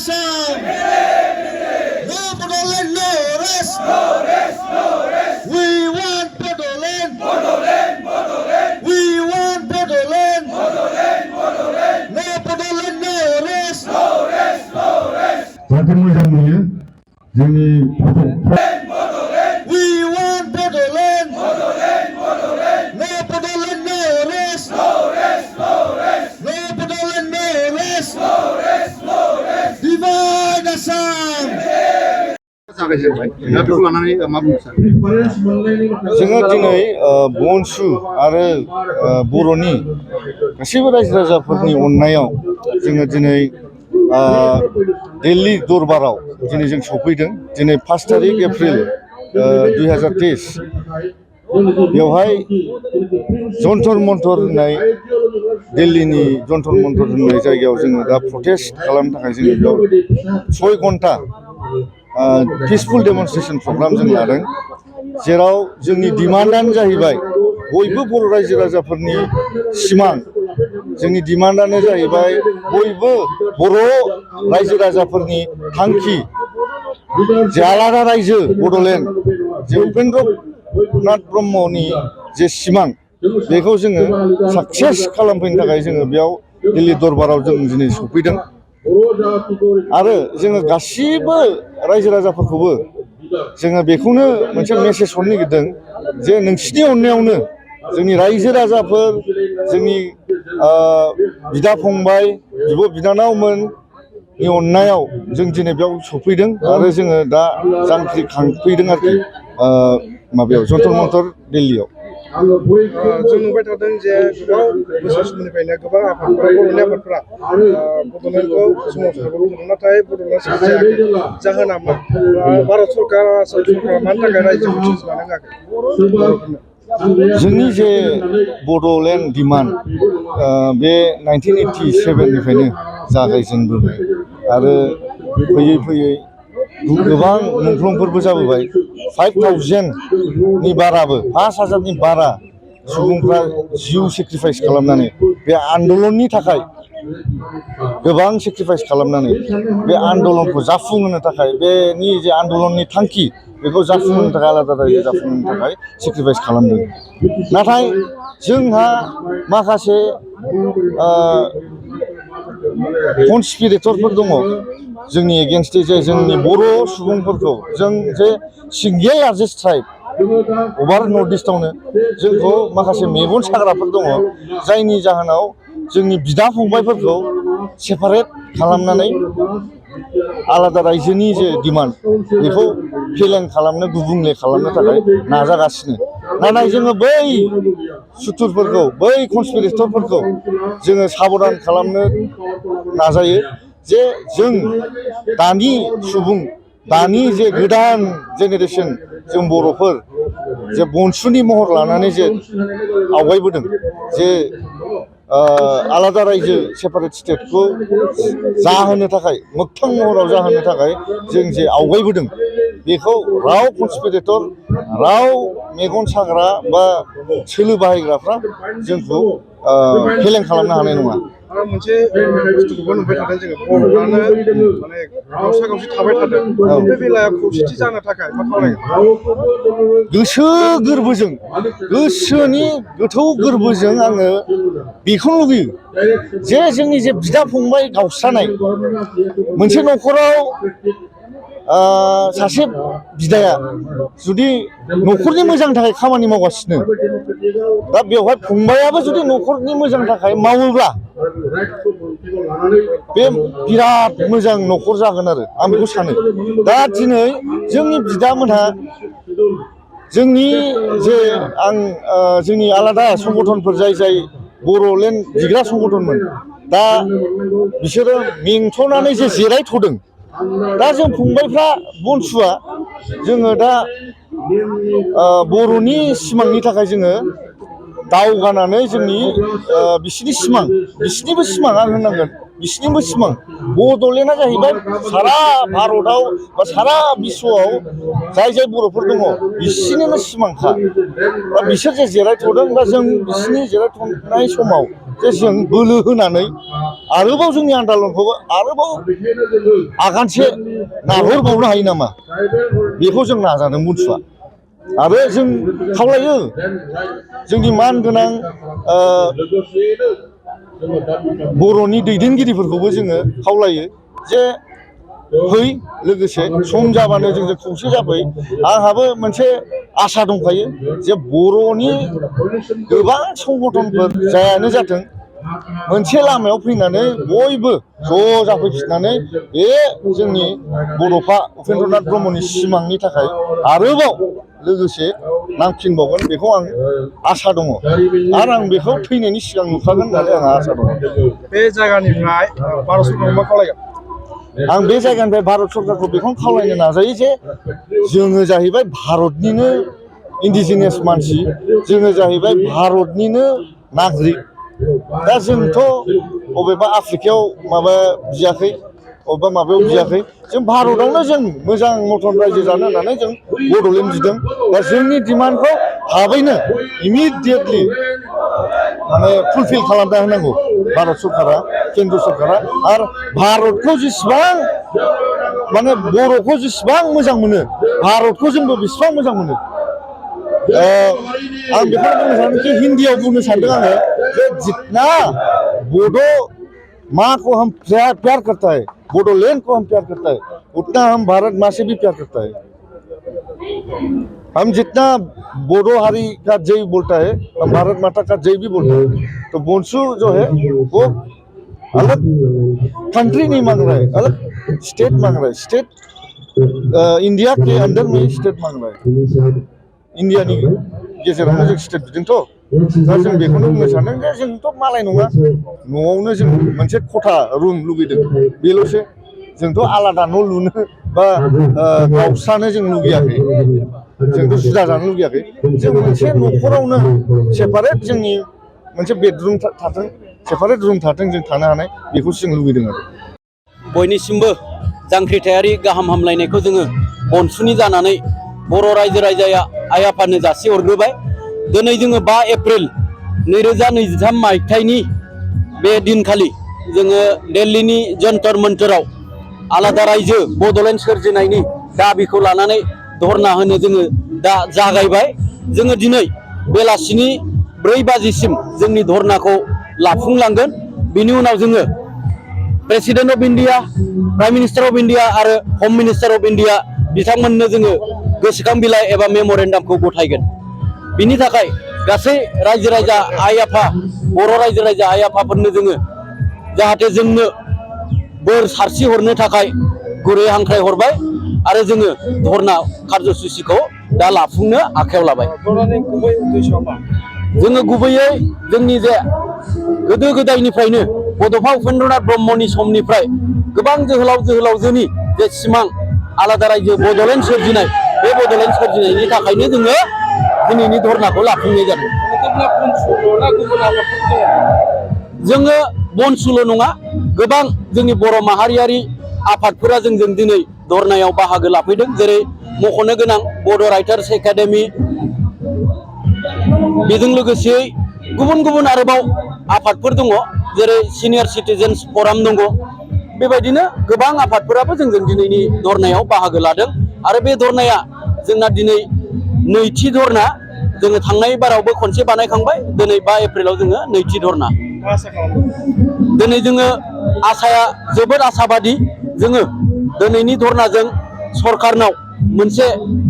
Assam! No Bodoland, no rest! We want Bodoland! We want Bodoland! No Bodoland, no rest! जाहाथे मोजां नुयो जोंनि We want Bodoland! No Bodoland, no rest! No Bodoland, no rest! Divide Assam! जागायजेनबाय दा बेखौ लानानै मा बुंनो सानो? जोङो दिनै बनसु आरो बर'नि गासैबो रायजो राजाफोरनि अननायाव जोङो दिनै दिल्ली दरबाराव दिनै जों सफैदों। दिनै 5 तारिख एप्रिल 2023 बेवहाय जन्तर मन्तर होननाय दिल्लीनि जन्तर मन्तर होननाय जायगायाव जोङो दा प्रटेस्ट खालामनो थाखाय जोङो बेयाव 6 घन्टा पिसफुल डेमनस्ट्रेशन प्रग्राम जों लादों, जेराव जोंनि डिमान्डआनो जाहैबाय बयबो बर' रायजो राजाफोरनि सिमां। जोंनि डिमान्डआनो जाहैबाय बयबो बर' रायजो राजाफोरनि थांखि जे आलादा रायजो बड'लेण्ड, जे उपेन्द्रनाथ ब्रह्मनि जे सिमां बेखौ जोङो साक्सेस खालामफैनो थाखाय जोङो बेयाव दिल्ली दरबाराव जों दिनै सफैदों। आरो जोङो गासिबो रायजो राजाफोरखौबो जोङो बेखौनो मोनसे मेसेज हरनो नागिरदों जे नोंसिनि अननायावनो जोंनि रायजो राजाफोर, जोंनि बिदा फंबाय, बिब' बिनानावमोननि अननायाव जों दिनै बेयाव सफैदों आरो जोङो दा जांख्रिखांफैदों आरोखि माबायाव जन्तर मन्तर दिल्लीयाव। जों नुबाय थादों जे गोबां बोसोर समनिफ्रायनो गोबां आफादफोरा बर'नि आफादफोरा बड'लेण्डखौ सोमावसारबोदों, नाथाय बड'लेण्डआ सोरजियाखै। जाहोना मा? भारत सरकारा मानि थाखाय रायजोखौ सोरजिनानै होआखै बर'फोरनो? जोंनि जे बड'लेण्ड डिमान्ड बे 1987 निफ्रायनो जागायजेनबोबाय आरो फैयै फैयै गोबां मुंख्लंफोरबो जाबोबाय। 5,000 नि बाराबो 5,000 नि बारा सुबुंफ्रा जिउ सेक्रिफाइस खालामनानै बे आन्दलननि थाखाय गोबां सेक्रिफाइस खालामनानै बे आन्दलनखौ जाफुंहोनो थाखाय, बेनि जे आन्दलननि थांखि बेखौ जाफुंहोनो थाखाय, आलादा रायजो जाफुंहोनो थाखाय सेक्रिफाइस खालामदों। नाथाय जोंहा माखासे कनस्पिरेटरफोर दङ जोंनि एगेन्स्टै, जे जोंनि बर' सुबुंफोरखौ, जों जे सिंगेल लार्जेस्ट ट्राइब अभार नर्थ इस्टआवनो जोंखौ माखासे मेगन साग्राफोर दङ, जायनि जाहोनाव जोंनि बिदा फंबायफोरखौ सेपारेट खालामनानै आलादा रायजोनि जे डिमान्ड बेखौ फेलें खालामनो, गुबुंले खालामनो थाखाय नाजागासिनो। नाथाय जोङो बै सुथुरफोरखौ, बै कनस्पिरेटरफोरखौ जोङो साबधान खालामनो नाजायो जे जों दानि सुबुं, दानि जे गोदान जेनेरेसन जों बर'फोर जे बनसुनि महर लानानै जे आवगायबोदों, जे आलादा रायजो सेपारेट स्टेटखौ जाहोनो थाखाय, मोगथां महराव जाहोनो थाखाय जों जे आवगायबोदों, बेखौ राव कनस्पिरेटर, राव मेगन साग्रा बा सोलो बाहायग्राफ्रा जोंखौ फेलें खालामनो हानाय नङा। आरो मोनसे बुस्थुखौबो नुबाय थादों जोङो, बर'आनो माने गावसा गावसि थाबाय थादों। बे बेलायाव खौसेथि जानो थाखाय मा खावलायगोन? गोसो गोरबोजों, गोसोनि गोथौ गोरबोजों आङो बेखौनो लुबैयो जे जोंनि जे बिदा फंबाय गावस्रानाय, मोनसे न'खराव सासे बिदाया जुदि न'खरनि मोजांनि थाखाय खामानि मावगासिनो, दा बेवहाय फंबायाबो जुदि न'खरनि मोजांनि थाखाय मावोब्ला बे बिराद मोजां न'खर जागोन आरो आं बेखौ सानो। दा दिनै जोंनि बिदामोनहा जोंनि जे जोंनि आलादा संगठनफोर, जाय बर'लेण्ड बिग्रा संगठनमोन, दा बिसोरो मेंथ'नानै जे जिरायथ'दों। दा जों फंबायफ्रा बनसुआ जोङो दा बर'नि सिमांनि थाखाय जोङो दावगानानै जोंनि बिसिनि सिमां, बिसिनिबो सिमां आं होननांगोन, बिसिनिबो सिमां बड'लेण्डआ जाहैबाय सारा भारताव बा सारा बिश्वआव जाय जाय बर'फोर दङ बिसिनिनो सिमांखा दा बिसोर जे जिरायथ'दों दा जों बिसिनि जिरायथ'नाय समाव जे जों बोलो होनानै आरोबाव जोंनि आन्दालनखौ आरोबाव आगानसे नारहरबावनो हायो नामा बेखौ जों नाजादों बुथुआ आरो जों खावलायो जोंनि मान गोनां बर'नि दैदेनगिरिफोरखौबो जोङो खावलायो जे फै लोगोसे सम जाबानो जोंजों खौसे जाफै आंहाबो मोनसे आसा दंखायो जे बर'नि गोबां संगठनफोर जायानो जाथों मोनसे लामायाव फैनानै बयबो ज' जाफैफिननानै बे जोंनि बड'फा उपेन्द्रनाथ ब्रह्मनि सिमांनि थाखाय आरोबाव लोगोसे नांफिनबावगोन बेखौ आं आसा दङ आरो आं बेखौ थैनायनि सिगां नुखागोन होननानै आंहा आसा दङ बे जायगानिफ्राय भारत सरकारखौ मा खावलायगोन आं बे जायगानिफ्राय भारत सरकारखौ बेखौनो खावलायनो नाजायो जे जोङो जाहैबाय भारतनिनो इन्डिजिनियास मानसि जोङो जाहैबाय भारतनिनो नागरिक दा जोंथ' बबेबा आफ्रिकायाव माबा बियाखै अबेबा माबायाव बियाखै जों भारतावनो जों मोजां मथन रायजो जानो होननानै जों बड'लेण्ड बिदों दा जोंनि डिमान्डखौ थाबैनो इमिडियेटलि माने फुलफिल खालामना होनांगौ भारत सरकारा केन्द्र सरकारा आरो भारतखौ जेसेबां माने बर'खौ जेसेबां मोजां मोनो भारतखौ जोंबो बेसेबां मोजां मोनो आं बेखौनो बुंनो सानो कि हिन्दीयाव बुंनो सानदों आङो जे जितना बड' माँ को हम प्यार करता है बोडोलैंड को हम प्यार करता है उतना हम भारत माँ से भी प्यार करता है हम जितना बोडो हारी का जय बोलता है हम भारत माता का जय भी बोलते हैं तो बोंसु जो है वो अलग कंट्री नहीं मांग रहा है अलग स्टेट मांग रहा है स्टेट इंडिया के अंदर में स्टेट मांग रहा है इंडिया नि गेजेरावनो जों स्टेट बिदोंथ' दा जों बेखौनो बुंनो सानदों जे जोंथ' मालाय नङा न'आवनो जों मोनसे खथा रुम लुगैदों बेल'सो जोंथ' आलादा न' लुनो बा गावस्रानो जों लुगैयाखै जोंथ' जुदा जानो लुगैयाखै जों मोनसे न'खरावनो सेपारेट जोंनि मोनसे बेडरुम थाथों सेपारेट रुम थाथों जों थानो हानाय बेखौसो जों लुगैदों आरो बयनिसिमबो जांख्रिथायारि गाहाम हामलायनायखौ जोङो बनसुनि जानानै बर' रायजो राजाया आइ आफानो जासिहरग्रोबाय दिनै जोङो 5 एप्रिल 2023 मायथाइनि बे दिनखालि जोङो दिल्लीनि जन्तर मन्तराव आलादा रायजो बड'लेण्ड सोरजिनायनि दाबिखौ लानानै धरना होनो जोङो दा जागायबाय जोङो दिनै बेलासिनि 4 बाजिसिम जोंनि धरनाखौ लाफुंलांगोन बिनि उनाव जोङो president of India prime minister of India आरो हम मिनिस्टार अफ इन्डिया बिथांमोननो जोङो गोसोखां बिलाइ एबा मेम'रेन्डामखौ गथायगोन बिनि थाखाय गासै रायजो राजा आइ आफा बर' रायजो राजा आइ आफाफोरनो जोङो जाहाथे जोंनो बोर सारसि हरनो थाखाय गुरै हांख्राय हरबाय आरो जोङो धरना कार्यसुचिखौ दा लाफुंनो आखायाव लाबाय जोङो गुबैयै जोंनि जे गोदो गोदायनिफ्रायनो बड'फा उपेन्द्रनाथ ब्रह्मनि समनिफ्राय गोबां जोहोलाव जोहोलावजोनि जे सिमां आलादा रायजो बड'लेण्ड सोरजिनाय बे बड'लेण्ड सोरजिनायनि थाखायनो जोङो दिनैनि धरनाखौ लाफुंनाय जादों जोङो बनसुल' नङा गोबां जोंनि बर' माहारियारि आफादफोरा जोंजों दिनै धरनायाव बाहागो लाफैदों जेरै मख'नो गोनां बड' राइटार्स एकाडेमि बेजों लोगोसे गुबुन गुबुन आरोबाव आफादफोर दङ जेरै सिनियर सिटिजेन्स फराम दङ बेबायदिनो गोबां आफादफोराबो जोंजों दिनैनि धरनायाव बाहागो लादों आरो बे धरनाया जोंना दिनै नैथि धरना जोङो थांनाय बारावबो खनसे बानायखांबाय दिनै 5 एप्रिलाव जोङो नैथि धरना दिनै जोङो आसाया जोबोद आसाबादि जोङो दिनैनि धरनाजों सरकारनाव मोनसे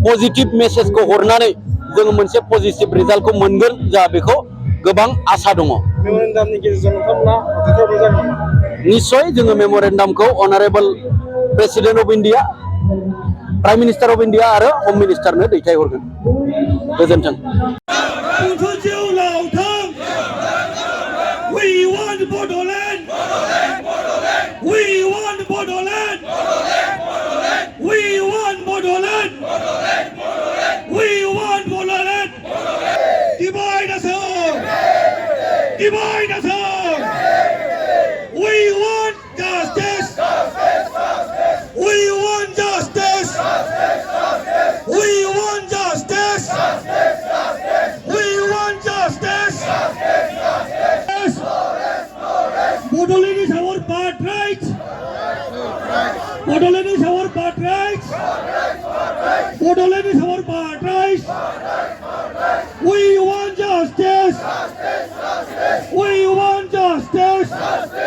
पजिटिभ मेसेजखौ हरनानै जोङो मोनसे पजिटिभ रिजाल्टखौ मोनगोन जा बेखौ गोबां आसा दङ निश्चय जोङो मेम'रेन्डामखौ honourable president of India prime minister of India आरो हम मिनिस्टारनो दैथायहरगोन गोजोन्थों We want Bodoland! We want Bodoland! We want Bodoland! We want Bodoland! Divide us all! Divide us all! We want birthright. Bodoland is our birthright. Bodoland is our birthright. We want justice. We want justice.